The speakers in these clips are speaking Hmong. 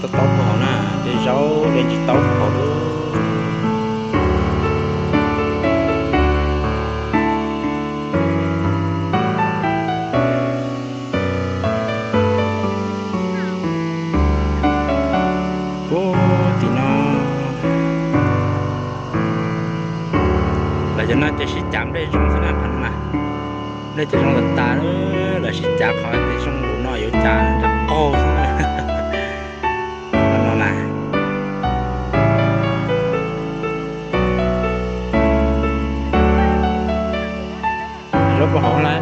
Tob tob puag hauv na, de zaub de ntsis taub puag hauv lawm. Puag tim no lawv cov no ces sib cav nplej zoo xwb na, qhov no na. Nplej ces zoo tas tas, lawv sib cav qhov ces zoo lus no yuav cav rau qaug xwb na. Qhov no na. Zaub puag hauv lawm.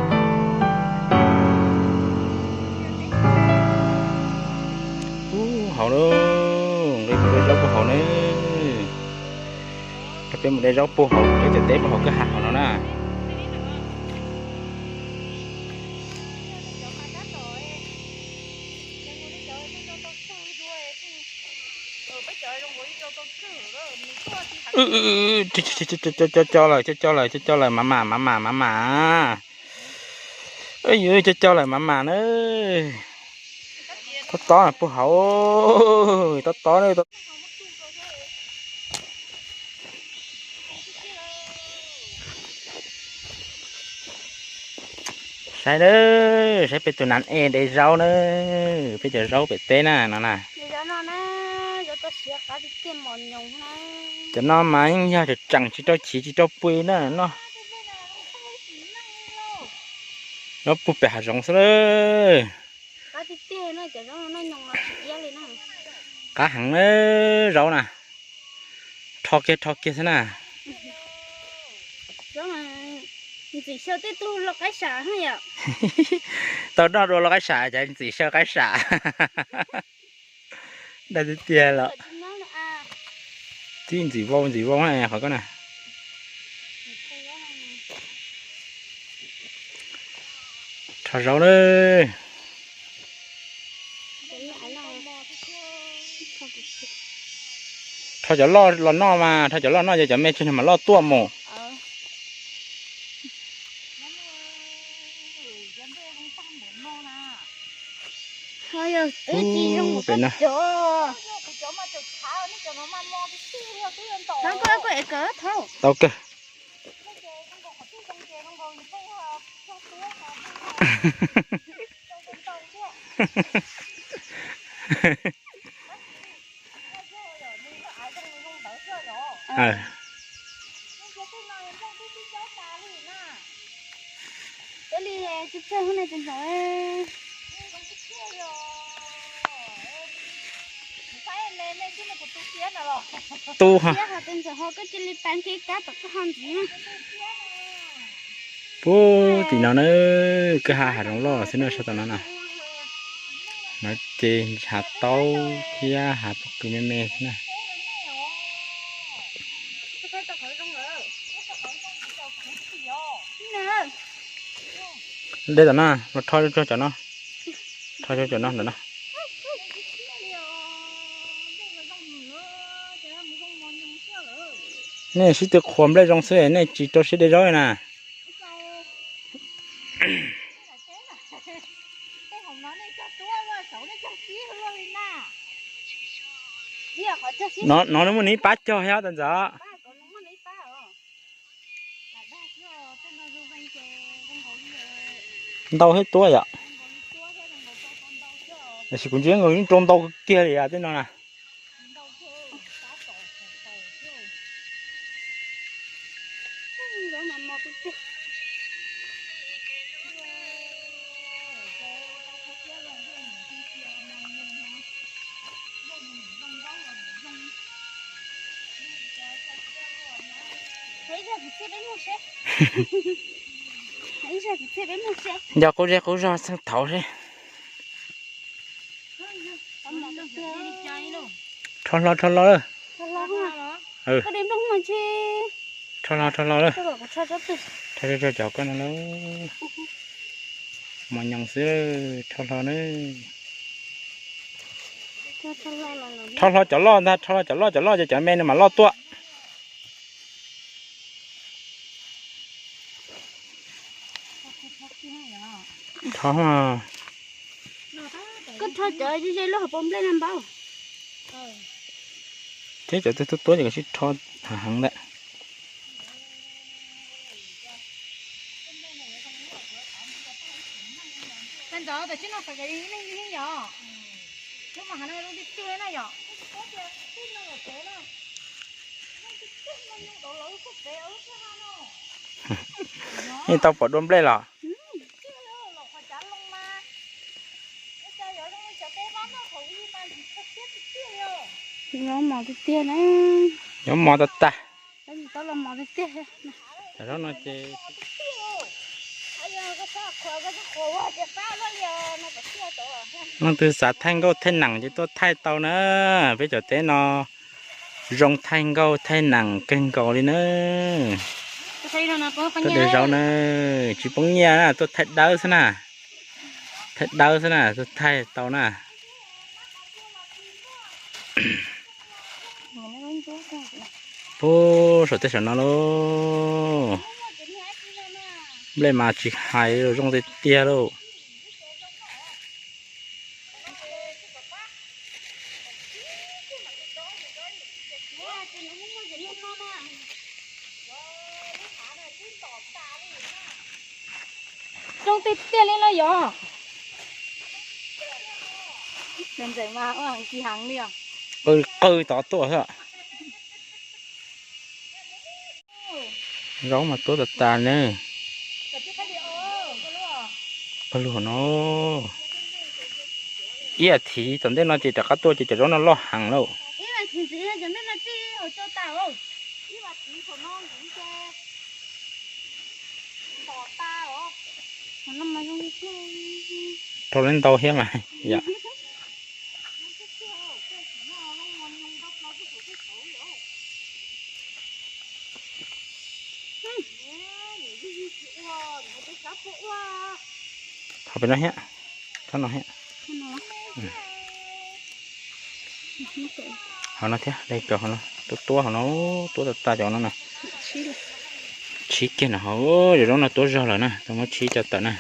Ub, hauv lawm, nqis de zaub puag hauv ne. Rau peb mus de zaub puag hauv, de cov teb puag hauv kwj ha hauv no na. Co co lawm, co co lawm, co co lawm, mam mam mam mam. Ub, co co lawm mam mam na. Tob tob puag hauv, tob tob na. Saib na, saib peb tus nam e de zaub na, peb cov zaub pem teb na no na. Cov no mas yeej yog tseem tsis rau chiv tsis rau pua na no. Zaub puag pem hav zoov xwb lawm. Qab heev na, zaub na. Rho kiag rho kiag xwb na. Ntxim xyaw tej tug lau qaib sam yom. Tau noj dua lau qaib sam ces ntxim xyaw qaib sam. Daj tiag tiag los. Tib ntxim vau ntxim vau na qhov ko na. Rho zaub na. Rho cov loj los noj mas, rho cov loj noj ces cov me tsis nws mam loj tuaj mus. Pem no. Tau kawg. Tu ha. Puag tim no na, kwj ha hav zoov loj xwb na, sab tom no na. No ces hav taub thiab hav pob kws me me xwb na. De tom no los rho rau cov no. Rho rau cov no ntawm no. Nej sib tw qhuas nplej zoo xwb, nej tsis rau siab de zaub li na. No, no muaj neb pab cog thiab ntxawm. Ntau thiab tuab yom. Tiam sis kuv ntsia nkaus yeej rau ntau kiag li tej no na. Nco qub zej qub zog txheej thaud seb. Rho hlo rho hlo lawm. Rho hlo rho hlo lawm. Rho rau cov koj no lawm. Mos nyoos xwb, rho hlo na. Rho hlo cov loj ntag, rho hlo cov loj, cov loj ces cov me nws mam loj tuaj. Rho Koj rho cov ze ze lub hauv paus nplej no npau. Thiab cov twg tuab tuab ces koj sib rho heev ntawd. Yeej tau pom dua nplej los? Nyob mos tiag tiag na. Nyob mos tas tas. Zaub no ces leej twg xav thaij nkauj thaij nees ces tuaj thaij tau na. Peb cov teb no zoo thaij nkauj thaij nees kawg nkaus li na. Tuaj de zaub na, tsis poob nyiaj na, tuaj thaij dawb xwb na. Thaij dawb xwb na, tuaj thaij tau na. Puag saum tej saum no lauj. Nplej mas tsis hais zoo tiag tiag lauj. Zoo tiag tiag li no yog. Ntxawm mas ua heev tsis heev li os. Qw qw tod tuaj xwb. Zaub mas tuab tas tas ne. Pawg lug hauv no. Ib as thiv tom ntej no ces rov qab tuaj ces cov zaub no loj heev lauj. Rau leb ntau thiab mas yom. Qhov pem no thiab, tsob no thiab. Hauv no thiab, de cov hauv no, tuab tuab hauv no, tuab tas tas cov no na. Tshib kiag no hauv, zaub no tuab zog lawm na, tau muab tshib coj tawm na.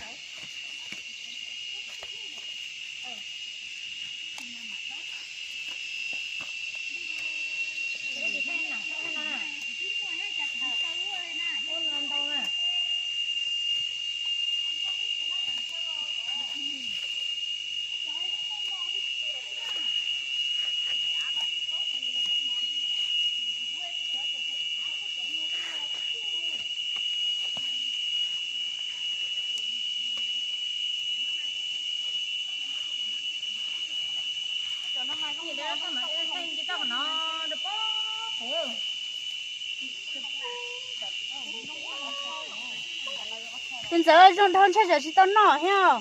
Tus ntxawm zoo dhau ntshai tsam tsis tau noj thiab.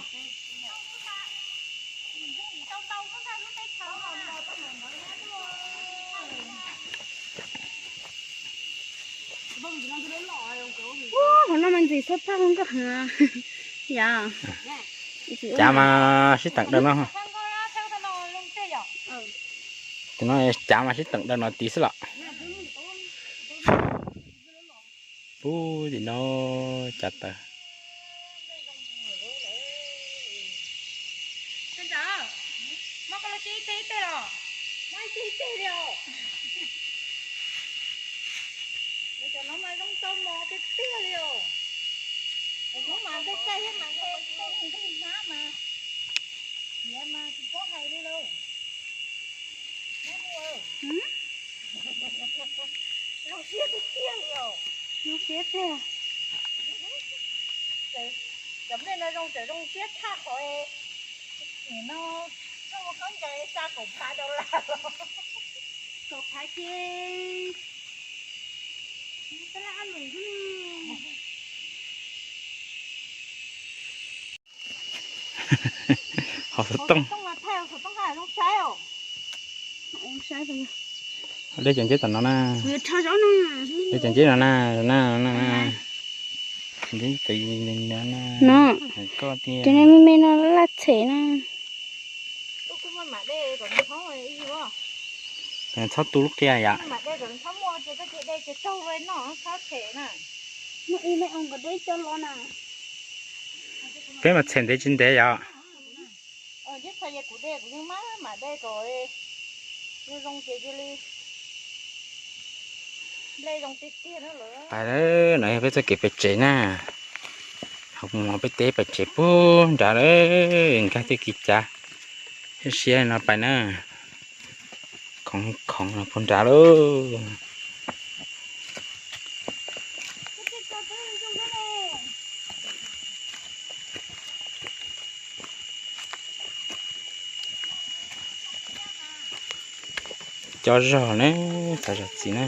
Ua, hauv no mas ntxim txhob phaj nkauj heev. Yog. Cav mas sib teem daws no. Tus no cav mas sib teem daws no tiv xwb los. Pub tim no cav taws. Cov no mas zoo tau mos tiag tiag li os. Cov no mas npej caij thiab mas npej nqig hnab mas, tiav mas tsis paub hais li lauj. Zoo siab tiag tiag li os. Zoo siab tiag. Cov nplej no zoo tseem zoo siab tshaj qhov nim no koj ua khaub ncaws xa kaum phav dollar los. Kaum phav ces tab laj ab lus xwb. Hauv xov tooj. Dej cov nceb tom no na. Dej cov nceb no na, na, na, na. Nceb, cov me me no laj tshem na. Txhob tu lub qia yom. Peb mas tshem ntev tsis ntev yom. Kuv yeej maj mam de kom zoo zoo ces cia li nplej zoo tiag tiag na lawm. Pais lawm, no yog peb txoj kev pem tsev na. Hauv mus peb teb pem tsev puag nrad lawm, nkag tej kev cav siab siab no pais na. Khoov khoov no puag nrad lawm. Cov zog ne, cov zog txiv na.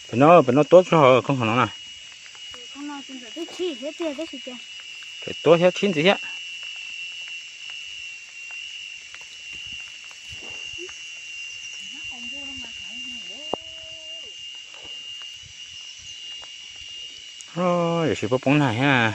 Pem no, pem no tuab txog koob qhov no na. Pem tuab thiab tshib ntxiv thiab. Yam sis puab poob nag thiab.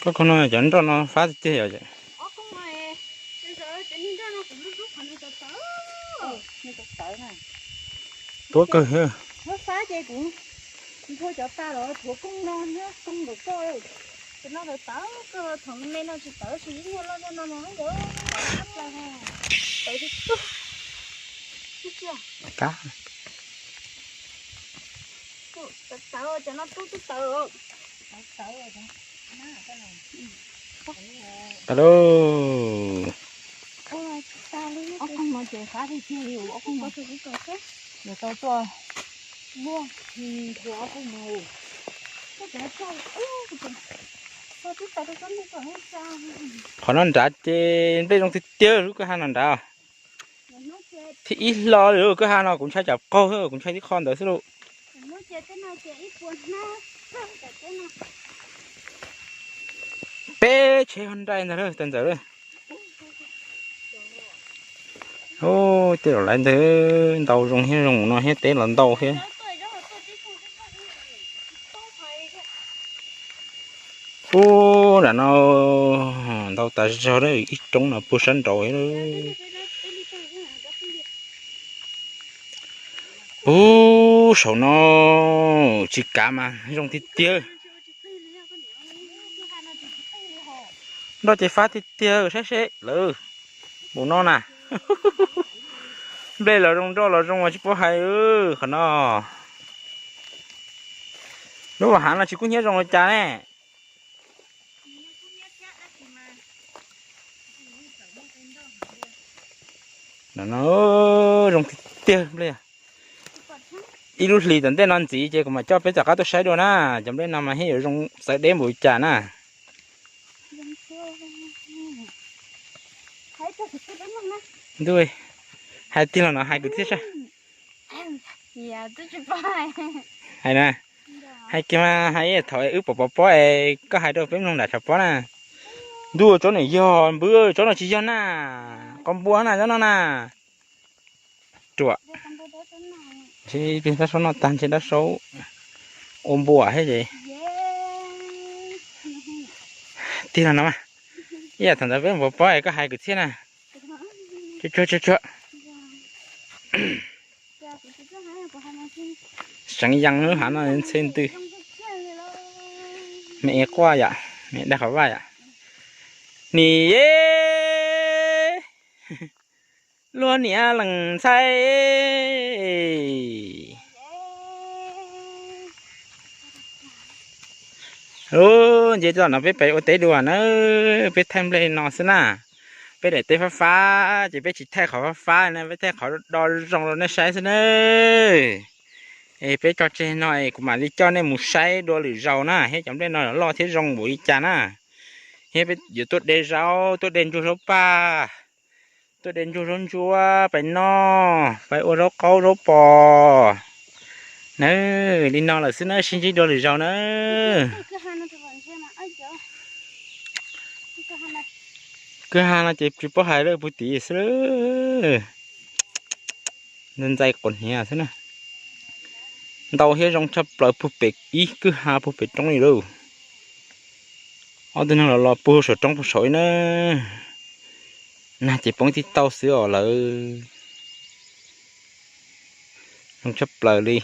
Koj koj no cov nroj no fab tiag tiag yom. Tuab kawg thiab. Fab ces kuv nthua cov tas los thuav koob no thiab koob ntawm koj. Cov no tawv tawv kawg, thaum me no tsis tawv, tsis ib nyuag loj zog no mas ntawd tawv plaws. Tawv tib tug. Kab. Tawv tawv, cov no tub twb tawv. Tawv lauj. Ob koog no ces fab tiag tiag li, ob koog no. Yuav tau tuaj muag nrhiav ob koog no. Qhov no nrad ces nplej zoo tiag tiag lub kwj ha no nrad. Thib ib hlo li lub kwj ha no kuv ntshai tsam qaug xwb, kuv ntshai tib qho ntawd xwb lauj. Peb tsheb ho nraim ntag lawm, tas ntxawm lawm. Ub, tej zaum lawv ntawd ntau zoo thiab, zoo no thiab, teb los ntau thiab. Ub, nram no ntau tas zog, ib roob no puag sab nraud. Ub, saum no tsis kav mas zoo tiag tiag. Nroj ces fab tiag tiag, saib seb lawm. Npaum no na. Nplej los zoo, nroj los zoo mas tsis paub hais. Qhov no, lub vas hav no tsis kub hnyiab zoo li cas ne. No zoo tiag tiag nplej. Ib lub hlis tom ntej no ntxiv ces kuv mam coj peb rov qab tuaj saib dua na. Cov nplej no mas thiaj yuav zoo txawv deb npaum li cas na. Ntuj, hais tiag los no hais kwv tij saib. Hais na, hais kiag mas hais thaum wb pom pov pob es koj hais rau peb mloog nram tshav pob na. Ntuj, tsob no yog npwb, tsob no tsis yog na. Qos npua na tsob no na. Ruam. Ntshe dab saub noj tag ntshe dab saub ua npua thiab ces. Tiag los no mas. Ib yam thaum ntawd peb mus pov pob es koj hais kwv tij na. Tsuag tsuag tsuag tsuag. Seev yees lub hav no ntxhe ntws. Me es quaj yom, me dag qhov vaj yom. Nim luag niam leej ntxhais. Nce txog no peb pem ua teb dua na, peb thaij nplej no xwb na. Peb daim teb fab fab ces peb tsis thaij qhov fab fab na, peb thaij qhov do zoo rau nej saib xwb na. Es peb tso tseg no es kuv mam li coj nej mus saib dua lwm zaus na, thiab cov nplej no loj thiab zoo npaum li cas na. Thiab peb yuav tuaj de zaub, tuaj de ntsuag zaub paj, tuaj de ntsuag zaub ntsuab pais noj, pais ua zaub qaub zaub pos na. Li no lawm xwb na, sib ntsib dua lwm zaus na. Kwj ha no ces tsis paub hais lawm, puag tim xwb, ntxais ntxais quas hniav xwb na. Ntau thiab zoo tshaj plaws puag pem ib kwj ha puag pem roob li lauj. Ob tug neeg los los puag saum roob puag saud na. Nag ces poob tib tauj xwb os lawv. Zoo tshaj plaws li.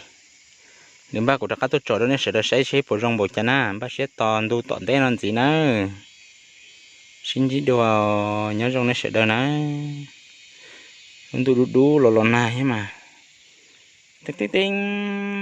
Nws npaj kuv rov qab tuaj tsom rau nej sawv daws saib seb puas zoo npaum cas na, npaj siab tos ntu tom ntej no ntxiv na. Sib ntsib dua, nyob zoo nej sawv daws na. Lub ntuj dub dub los los nag thiab mas. Teeb teeb teeb.